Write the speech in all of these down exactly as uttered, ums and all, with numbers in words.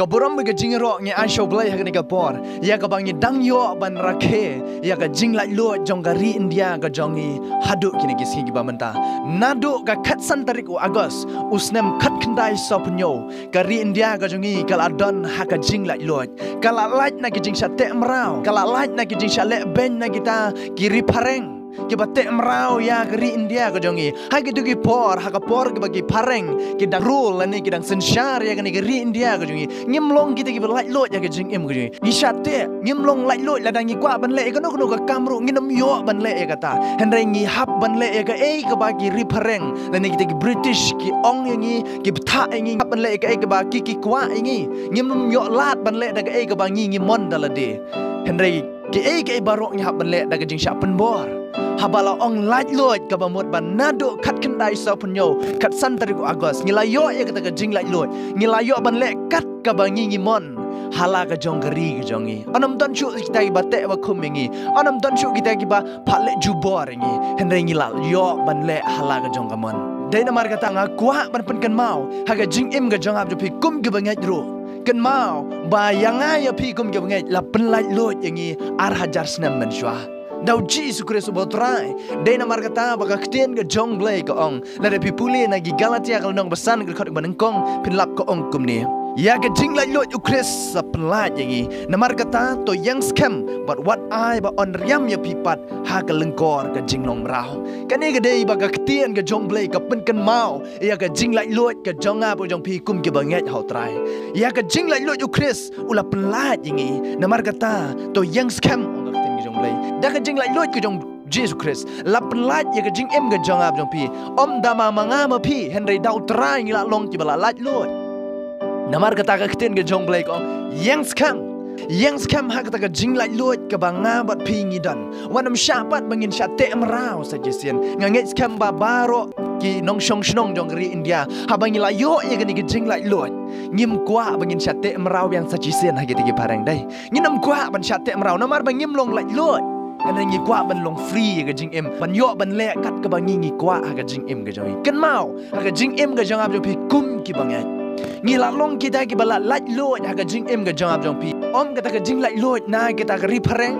Burom bad ka jingïaroh ngi ai sha U Blei ha kane ka por, ïa kaba ngi dang ïoh ban rakhe ïa ka jinglaitluid jong ka ri India ka jong ngi haduh kine ki sngi kiba mynta. Naduh ka khatsan tarik u August u snem khatkhyndai saw phew hynñiew, ka ri India ka jong ngi ka la don ha ka jinglaitluid. Ka la lait na ki jingshah teh mraw, ka la lait na ki jingshah leh beiñ na kita ki ri phareng kiba teh mraw ïa ka ri India ka jong ngi. Ha kito ki por, ha ka por kiba ki phareng ki dang rule lane ki dang synshar ïa kane ka ri India ka jong ngi, ngim long kita kiba laitluid ïa ka jingim ka jong ngi. Ngi shah teh, ngim long laitluid. Lada ngi kwah ban leh ïa kano kano ka kam ruh, ngin ym ïoh ban leh ïa kata. Hynrei ngi hap ban leh ïa kaei kaba ki ri phareng lane kita ki British ki ong ïa ngi, ki bthah ïa ngi. Ngi hap ban leh ïa kaei kaba ki, ki kwah ïa ngi. Ngim ym ïoh lad ban leh da kaei kaba ngi, ngi mon da lade. Hynrei kiei kiei baroh ngi hap ban leh da ka jingshah pynbor. Haba la ong laitluid, kaba mut ba naduh khatkhyndai saw phew hynñiew, khatsan tarik u August, ngi la ïoh ïa kata ka jinglaitluid. Ngi la ïoh ban leh kat kaba ngi, ngi mon ha la ka jong ka ri ka jong ngi. Yn ym don shuh kita kiba teh ba khum ïa ngi, yn ym don shuh kita kiba phah leh jubor ïa ngi. Hynrei ngi la ïoh ban leh ha la ka jong ka mon. Dei namar kata nga kwah ban pynkynmaw ha ka jingim ka jong nga bad jong phi kum ki bangeit ruh. Kynmaw ba ïa nga ïa phi kum ki bangeit la pynlaitluid ïa ngi ar hajar snem mynshuwa da U Jisu Khrist uba U Trai. Dei namar kata ba ka ktien ka jong U Blei ka ong, lada phi pule na ki Galatia ka lynnong ba san ka dkhot ba nyngkong, phin lap ka ong kumne: Ïa ka jinglaitluid U Khrist la pynlait ïa ngi. Namar kata to ïeng skhem bad wat ai ba yn riam ïa phi pat ha ka lyngkor ka jinglong mraw. Kane ka dei ba ka ktien ka jong U Blei ka pynkynmaw ïa ka jinglaitluid ka jong nga bad jong phi kum ki bangeit ha U Trai. Ïa ka jinglaitluid U Khrist u la pynlait ïa ngi. Namar kata to ïeng skhem, ong ka ktien ka jong U Blei, da ka jinglaitluid ka jong U Jisu Khrist la pynlait ïa ka jingim ka jong nga bad jong phi. Ym da ma, ma nga ma phi, hynrei da U Trai ngi la long kiba la laitluid. Namar kata ka ktien ka jong U Blei ka ong, ïeng skhem. Ïeng skhem ha kata ka jinglaitluid kaba nga bad phi ngi don. Wat nym shah pat ba ngin shah teh mraw sa shisien. Nga ngeit skhem ba baroh ki nongshong shnong jong ka ri India, haba ngi la ïoh ïa kane ka jinglaitluid, ngim kwah ba ngin shah teh mraw biang sa shisien ha kita ki phareng, dei. Ngin ym kwah ban shah teh mraw namar ba ngim long laitluid. Hynrei ngi kwah ban long free ïa ka jingim, ban ïoh ban leh kat kaba ngi, ngi kwah ha ka jingim ka jong ngi. Kynmaw, ha ka jingim ka jong nga bad jong phi kum ki bangeit, ngi la long kita kiba la laitluid ha ka jingim ka jong nga bad jong phi. Ym kata ka jinglaitluid na kita ka ri phareng,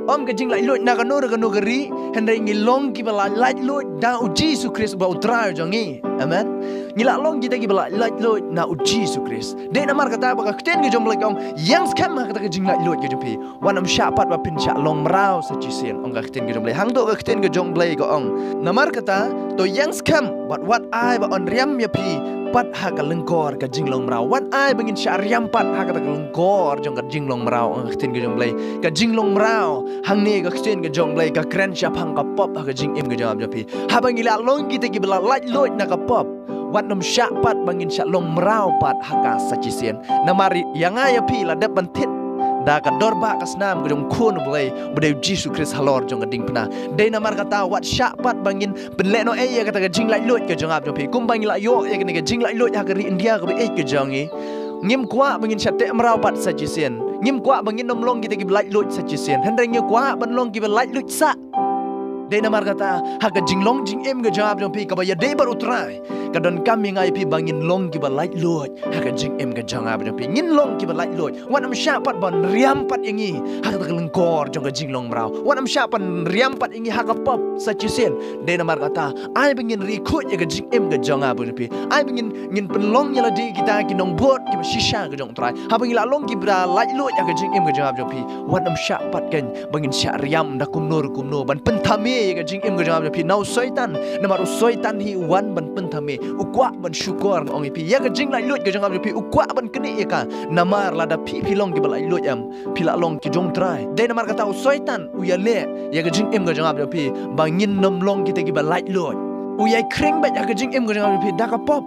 ym ka jinglaitluid na kano re kano ka ri, hynrei ngi long kiba la laitluid da U Jisu Khrist uba U Trai jong ngi. Amen. Ngi la long kita kiba la laitluid na U Jisu Khrist. Dei namar kata ba ka ktien ka jong U Blei ka ong, ïeng skhem ha kata ka jinglaitluid ka jong phi. Wat nym shah pat ba phin shah long mraw sa shisien, ong ka ktien ka jong U Blei. Hangto ka ktien ka jong U Blei ka ong, namar kata to ïeng skhem bad wat ai ba yn riam ïa phi pat ha ka lyngkor ka jinglong mraw. Wat ai ba ngin shah riam pat ha kata ka lyngkor jong ka jinglong mraw, ong ka ktien ka jong U Blei. Ka jinglong mraw hangne ka ktien ka jong U Blei ka kren shaphang ka pop ha ka jingim ka jong nga bad jong phi. Haba ngi la long kita kiba la laitluid na ka pop, wat nym shah pat ba ngin shah long mraw pat ha ka sa shisien. Namar ïa nga ïa phi la dep ban thied da ka dorbar ka snam ka jong U Khun U Blei uba dei U Jisu Khrist halor jong ka diengphna. Dei namar kata wat shah pat ba ngin pynlehnohei ïa kata ka jinglaitluid ka jong nga bad jong phi. Kumba ngi la ïoh ïa kane ka jinglaitluid ha ka ri India kaba ïeit ka jong ngi, ngim kwah ba ngin shah teh mraw pat sa shisien. Ngim kwah ba ngin nym long kita kiba laitluid sa shisien, hynrei ngi kwah ban long kiba laitluid sah. Dei namar kata ha ka jinglong jingim ka jong nga bad jong phi kaba ïadei bad U Trai, ka donkam ïa nga ïa phi ba ngin long kiba laitluid ha ka jingim ka jong nga bad jong phi. Ngin long kiba laitluid. Wat nym shah pat ban riam pat ïa ngi ha kata ka lyngkor jong ka jinglong mraw. Wat nym shah ban riam pat ïa ngi ha ka pop sa shisien. Dei namar kata ai ba ngin ri khuid ïa ka jingim ka jong nga bad jong phi. Ai ba ngin, ngin pynlong ïa lade kita ki nongbud kiba shisha ka jong U Trai. Haba ngi la long kiba laitluid ha ka jingim ka jong nga bad jong phi, wat nym shah pat kein ba ngin shah riam da kumno re kumno ban pynthame ïa ka jingim ka jong nga bad jong phi na u Soitan. Namar u Soitan hi u wan ban pynthame, u kwah ban shukor, nga ong ïa phi, ïa ka jinglaitluid ka jong nga bad jong phi, u kwah ban knieh ïa ka. Namar lada phi, phi long kiba laitluid em, phi la long ki jong U Trai. Dei namar kata u Soitan u ïaleh ïa ka jingim ka jong nga bad jong phi ba ngin nym long kita kiba laitluid. U ïai khring beit ha ka jingim ka jong nga bad jong phi da ka pop.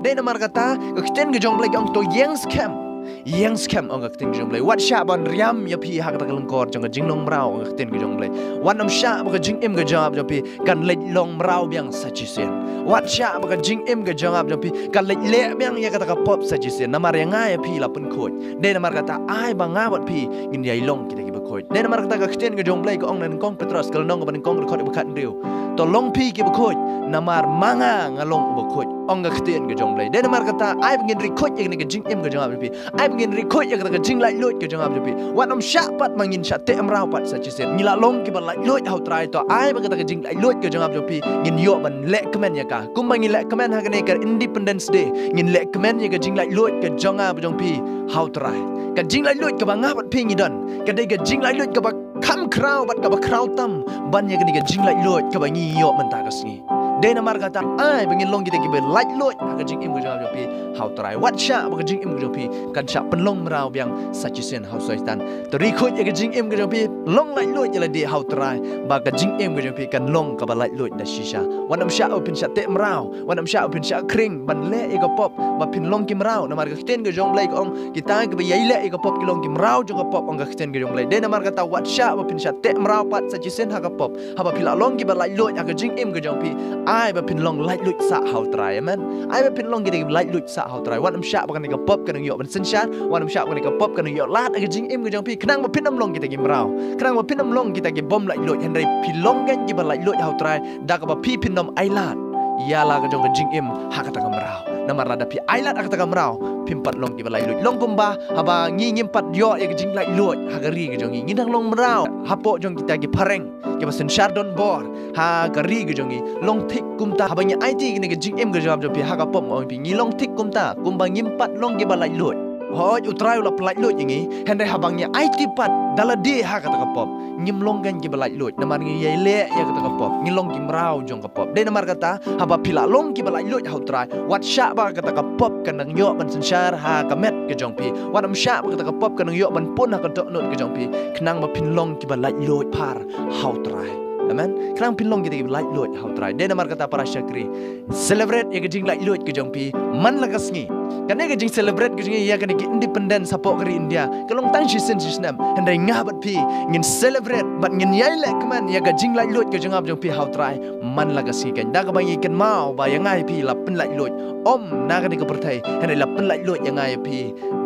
Dei namar kata ka ktien ka jong U Blei ka ong to ïeng skhem. Ïeng skhem, ong ka ktien ka jong U Blei. Wat shah ban riam ïa phi ha kata ka lyngkor jong ka jinglong mraw, ong ka ktien ka jong U Blei. Wat nym shah ba ka jingim ka jong nga bad jong phi kan leit long mraw biang sa shisien. Wat shah ba ka jingim ka jong nga bad jong phi kan leit leh biang ïa kata ka pop sa shisien. Namar ïa nga ïa phi la pynkhuid. Dei namar kata ai ba nga bad phi ngin ïai long kita kiba khuid. Dei namar kata ka ktien ka jong U Blei ka ong na nyngkong Petros ka lynnong kaba nyngkong ka dkhot kaba khathynriew, to long phi kiba khuid namar ma nga nga long uba khuid. ong ka ktien ka jong U Blei. Dei namar kata, ai ba ngin ri khuid ïa kane ka jingim ka jong nga bad jong phi. Ai ba ngin ri khuid ïa kata ka jinglaitluid ka jong nga bad jong phi. Wat ym shah pat ma ngin shah teh mraw pat sa shisien. Ngi la long kiba laitluid ha U Trai, to ai ba kata ka jinglaitluid ka jong nga bad jong phi ngin ïoh ban leh kmen ïa ka. Kumba ngin leh kmen ha kane ka Independence Day, ngin leh kmen ïa ka jinglaitluid ka jong nga bad jong phi ha U Trai. Ka jinglaitluid kaba nga bad phi ngi don, ka dei ka jinglaitluid kaba kham khraw bad kaba khraw tam ban ïa kane ka jinglaitluid kaba ngi ïoh mynta ka sngi. Dei namar kata, ai ba ngin long kita kiba laitluid ha ka jingim ka jong nga bad jong phi ha U Trai. Wat shah ba ka jingim ka jong phi kan shah pynlong mraw biang sa shisien ha u Soitan. To ri khuid ïa ka jingim ka jong phi, long laitluid ïa lade ha U Trai, ba ka jingim ka jong phi kan long kaba laitluid da shisha. Wat ym shah ba phin shah teh mraw, wat ym shah ba phin shah khring ban leh ïa ka pop ba phin long ki mraw. Namar ka ktien ka jong U Blei ka ong, kita kiba ïai leh ïa ka pop ki long ki mraw jong ka pop, ong ka ktien ka jong U Blei. Dei namar kata, wat shah ba phin shah teh mraw pat sa shisien ha ka pop. Haba phi la long kiba laitluid ha ka jingim ka jong phi, ai ba phin long laitluid sah ha U Trai. Amen. Ai ba phin long kita kiba laitluid sah ha U Trai. Wat ym shah ba kane ka pop ka nang ïoh ban synshar, wat ym shah ba kane ka pop ka nang ïoh lad ha ka jingim ka jong phi. Khnang ba phin ym long kita ki mraw, khnang ba phin ym long kita kibym laitluid, hynrei phi long kein kiba laitluid ha U Trai da kaba phi phin ym ailad ïa la ka jong ka jingim ha kata ka mraw. Namar lada phi ailad ha kata ka mraw, phim pat long kiba laitluid. Long kumba haba ngi ngim pat ïoh ïa ka jinglaitluid ha ka ri ka jong ngi, ngi dang long mraw hapoh jong kita ki phareng kiba synshar donbor ha ka ri ka jong ngi. Long thik kumta haba ngi aiti kane ka jingim ka jong nga bad jong phi ha ka pop, ma ong phi, ngi long thik kumta, kumba ngim pat long kiba laitluid. Hooid, U Trai u la pynlaitluid ïa ngi, hynrei haba ngi aiti pat da lade ha kata ka pop, ngim long kein kiba laitluid namar ngi ïai leh ïa kata ka pop, ngi long ki mraw jong ka pop. Dei namar kata, haba phi la long kiba laitluid ha U Trai, wat shah ba kata ka pop ka nang ïoh ban synshar ha ka met ka jong phi. Wat ym shah ba kata ka pop ka nang ïoh ban pun ha ka dohnud ka jong phi. Khnang ba phin long kiba laitluid phar ha U Trai. Amen. Khnang phin long kita kiba laitluid ha U Trai. Dei namar kata, para shakri, celebrate ïa ka jinglaitluid ka jong phi man la ka sngi. Kane ka jing celebrate ka jong ngi ïa kane ka independence hapoh ka ri India ka long tang shisien shisnem. Hynrei nga bad phi ngin celebrate bad ngin ïai leh kmen ïa ka jinglaitluid ka jong nga bad jong phi ha U Trai man la ka sngi kein, da kaba ngi kynmaw ba ïa nga ïa phi la pynlaitluid ym na kane ka pyrthei, hynrei la pynlaitluid ïa nga ïa phi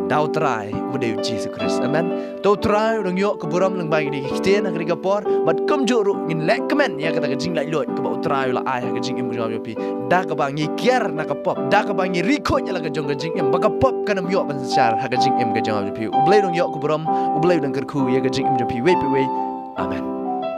da U Trai uba dei U Jisu Khrist. Amen. To U Trai u dang ïoh ka burom lyngba kine ki ktien ha kane ka por, bad kumjuh ruh ngin leh kmen ïa kata ka jinglaitluid kaba U Trai u la ai ha ka jingim ka jong nga bad jong phi, da kaba ngi kiar na ka pop, da kaba ngi ri khuid ïa la ka jong ka jingim ba ka pop kan ym ïoh ban synshar ha ka jingim ka jong nga bad jong phi. U Blei u dang ïoh ka burom, U Blei u dang kyrkhu ïa ka jingim jong phi iwei pa iwei. Amen.